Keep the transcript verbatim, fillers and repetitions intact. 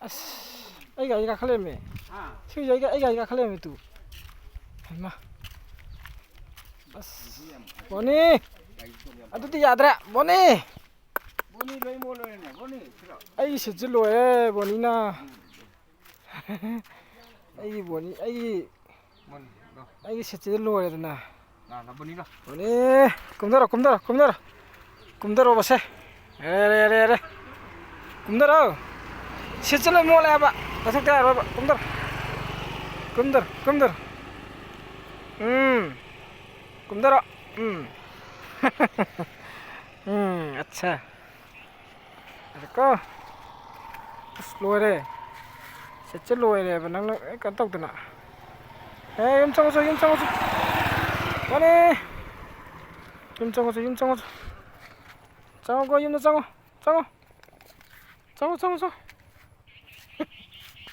ꯑꯁ, ꯑꯩ ꯒꯥꯔꯤ ꯀꯥꯈꯠꯂꯛꯑꯦꯃꯦ꯫ ꯁꯤꯁꯦ ꯑꯩ ꯒꯥ-, ꯑꯩ ꯒꯥꯔꯤ ꯀꯥꯈꯠꯂꯛꯑꯦꯃꯦ ꯇꯨ꯫ ꯍꯩꯃꯥ꯫ ꯑꯁ, ꯕꯣꯅꯤ꯫ ꯑꯗꯨꯗꯤ ꯌꯥꯗ꯭ꯔꯦ, ꯕꯣꯅꯤ꯫ ꯕꯣꯅꯤ ꯂꯣꯏ ꯃꯣꯠ ꯂꯣꯏꯔꯦꯅꯦ, ꯕꯣꯅꯤ, ꯁꯤꯔꯣ? ꯑꯩꯒꯤ ꯁꯤꯠꯁꯦ ꯂꯣꯏꯔꯦ, ꯕꯣꯅꯤꯅ꯫ ꯑꯩꯒꯤ ꯕꯣꯅꯤ, ꯑꯩꯒꯤ ꯕꯣꯅꯤ, ꯂꯣ꯫ ꯑꯩꯒꯤ ꯁꯤꯠꯁꯤꯗ ꯂꯣꯏꯔꯦꯗꯅ꯫ ꯂꯥ, ꯂꯥ, ꯕꯣꯅꯤ, ꯂꯣ꯫ ꯕꯣꯅꯤ, ꯀꯨꯝꯊꯔꯣ, ꯀꯨꯝꯊꯔꯣ, ꯀꯨꯝꯊꯔꯣ꯫ ꯀꯨꯝꯊꯔꯣ ꯕꯁꯦ꯫ ꯌꯥꯔꯦ, ꯌꯥꯔꯦ, ꯌꯥꯔꯦ, ꯌꯥꯔꯦ꯫ ꯀꯨꯝꯊꯔꯣ꯫ ꯁꯤꯠꯁꯤ ꯂꯣꯏ ꯃꯣꯠꯂꯦ ꯍꯥꯏꯕ꯫ ꯂꯧꯊꯣꯛꯇ ꯌꯥꯔꯣꯏꯕ꯫ ꯀꯨꯝꯊꯔꯣ꯫ ꯀꯨꯝꯊꯔꯣ, ꯀꯨꯝꯊꯔꯣ꯫ ꯎꯝ꯫ ꯀꯨꯝꯊꯔꯣ꯫ ꯎꯝ꯫ ꯎꯝ, ꯑꯠꯁꯥ꯫ ꯌꯥꯔꯦꯀꯣ꯫ ꯑꯁ, ꯂꯣꯏꯔꯦ꯫ ꯁꯤꯠꯁꯦ ꯂꯣꯏꯔꯦꯕ, ꯅꯪꯅ ꯍꯦꯛ ꯀꯩꯅꯣ ꯇꯧꯗꯅ꯫ ꯑꯦ, ꯌꯨꯝ ꯆꯪꯉꯨꯆꯣ, ꯌꯨꯝ ꯆꯪꯉꯨꯆꯣ꯫ ꯃꯥꯅꯦ꯫ ꯌꯨꯝ ꯆꯪꯉꯨꯆꯣ, ꯌꯨꯝ ꯆꯪꯉꯨꯆꯣ꯫ ꯆꯪꯉꯨꯀꯣ, ꯌꯨꯝꯗ ꯆꯪꯉꯣ꯫ ꯆꯪꯉꯣ꯫ ꯆꯪꯉꯣ, ꯆꯪꯉꯣ, ꯆꯪꯉꯣ꯫